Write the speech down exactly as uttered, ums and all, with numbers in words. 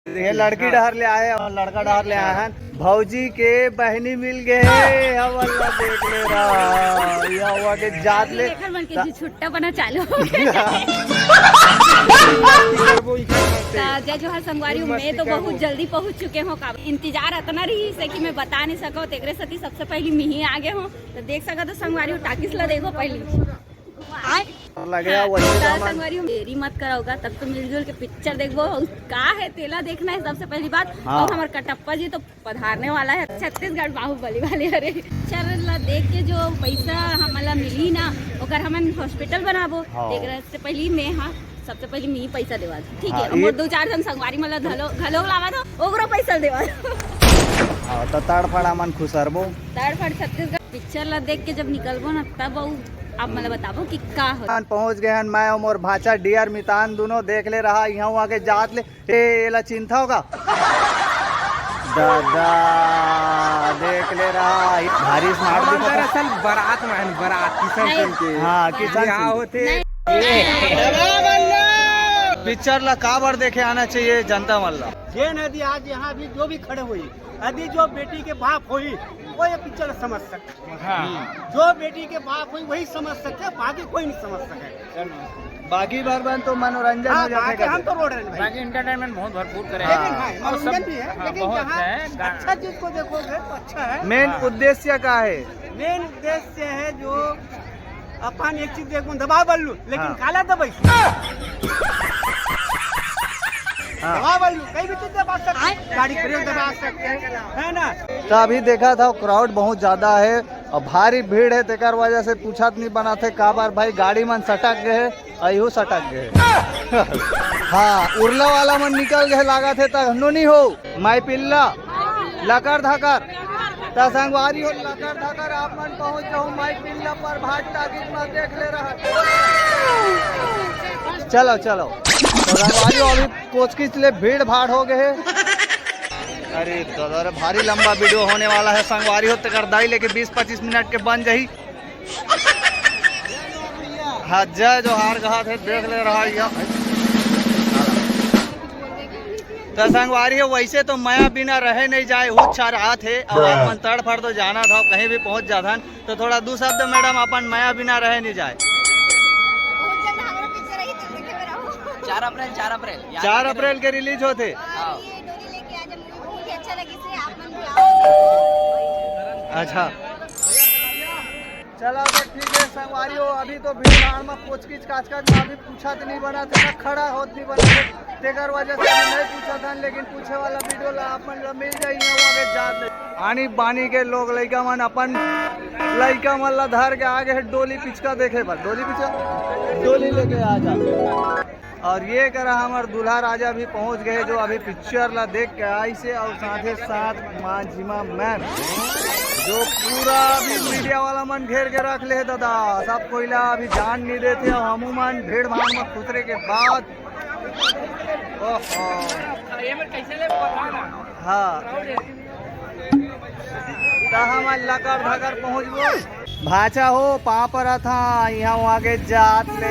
ये लड़की डहर ले आए और लड़का डहर ले आए हैं। भौजी के बहनी मिल गए, हमन ला देख ले रहा। ये हुआ के जात ले। एखर मन के जी छुट्टा बना चालू हो गया। तो जय जोहार संगवारी, मैं तो बहुत जल्दी पहुंच चुके हूँ। का इंतजार इतना रही से कि मैं बता नहीं सको। तेकरे सती सबसे पहली मिही आगे हूँ। तो देख सका तो संगवारी हो, टाकिस ला देखो पहली। आय। लगे हाँ, वही तो दामन। संगवारी हो, देरी मत कराओगा, तब तो मिलजुल के पिक्चर देखबो। अउ का है तेला देखना है सबसे पहली बात। हाँ। और हमार कटप्पा जी तो पधारने वाला है छत्तीसगढ़ बाहुबली वाले। अरे पिक्चर ला देख के जो पैसा हमला मिली ना, ओकर हमन हॉस्पिटल बनाबो। हाँ। तेकरे से पहली मैं हाँ सबसे पहली मी पैसा देवा, ठीक हाँ, है। और ये दो चार जन संगवारी मला घलो घलो लावा था, ओकरो पैसा देवा। हाँ, तो तड़फड़ा मन खुसरबो। तड़फड़ छत्तीसगढ़ पिक्चर ला देख के जब निकलबो ना, तब अउ आप मला बताबो कि का हो। पहुंच गए हन मैं और मोर भांचा डियर मितान दोनों। देख ले रहा यहाँ वहाँ के जात ले। ए, एला चिंता होगा। दादा, देख ले रहा, भारी स्मार्ट हमन दिखत है। दरअसल बारात में हन, बारात किशन नहीं। सिंह के। हाँ, किशन बिहाव सिंह। होथे। पिक्चर ला काबर देखे आना चाहिए जनता मन ला? जेन यदि आज यहाँ भी जो भी खड़े हुई, यदि जो बेटी के बाप होई, वो ये पिक्चर समझ सकता। हाँ। जो बेटी के बाप होई, वही समझ सके, बाकी कोई नहीं समझ सके। बाकी बार बार तो मनोरंजन हाँ, हो जाथे बाकी हम कथे। तो रोड रहे भाई। बाकी एंटरटेनमेंट बहुत भरपूर करे। हाँ। लेकिन हाँ, और सब मनोरंजन भी है, हाँ, लेकिन बहुत जहाँ अच्छा है, गा- अच्छा चीज को देखोगे तो अच्छा है। मेन हाँ। उद्देश्य का है? मेन उद्देश्य है जो अपन एक चीज देखो, दबाव बल्लू, लेकिन हाँ। काला दबाई। हाँ। दबाव बल्लू, कहीं भी चीज दबा सकते हैं, गाड़ी ब्रेक दबा सकते हैं, है ना? तो अभी देखा था क्राउड बहुत ज्यादा है और भारी भीड़ है, तेकर वजह से पूछत नहीं बना थे काबर भाई गाड़ी मन सटक गए है, अहू सटक गए है। हाँ, उरला वाला मन निकल गए लागत है, तहनो नहीं हो। माई पिल्ला, लकर धकर, त संगवारी हो लकर धकर आप मन पहुंच जाओ माई पिल्ला पर भाट टाकिज में देख ले रहा। चलो, चलो। तो संगवारी हो अभी कोचकिच ले भीड़ भाड़ हो गए है। अरे दादा रे, भारी लंबा वीडियो होने वाला है संगवारी हो, तेकर दाई लेके बीस पच्चीस मिनट के बन जाही। हाँ, जय जोहार कहा थे, देख ले रहा है। तो संगवारी हो, वैसे तो मया बिना रहे नहीं जाए, हुच्छा रहा थे। अब आप मन तड़फड़ तो जाना था, कहीं भी पहुंच जाथन, तो थोड़ा दू शब्द मैडम, अपन मया बिना रहे नहीं जाए। बहुत जल्द हमारा पिक्चर आई, तुम देखे में रहो। चार अप्रैल, चार अप्रैल, याद चार रखे अप्रैल के रिलीज होते। हाँ। ये डोली लेके आजा मूवी बहुत ही अच्छा लगे से, आप मन भी आओ। अच्छा। चला तो ठीक है संगवारी हो, अभी तो भीड़ भाड़ में कोचकिच काचकाच में अभी पूछा तो नहीं बना था, खड़ा होत नहीं बना था, तेकर वजह से अभी नहीं पूछा था, लेकिन पूछे वाला वीडियो ला आप मन ला मिल जाइए वहाँ पे जात ले। आनी बानी के लोग लइका मन अपन लइका मन ला धर के आगे है डोली पिचका देखे बर, डोली पिचका, डोली लेके आ जा। और ये करा हमार दूल्हा राजा भी पहुंच गए, जो अभी पिक्चर ला देख के आई से, और साथे साथ माजिमा मैम, जो पूरा अभी मीडिया वाला मन घेर के रख ले दादा, सब कोई ला अभी जान नहीं देते। और हमू मन भीड़ भाड़ में खुसरे के बाद, ओहो, हाँ, त हमन लकर धकर पहुँचबो। भाचा हो, पाँव परत हा, यहाँ वहाँ के जात ले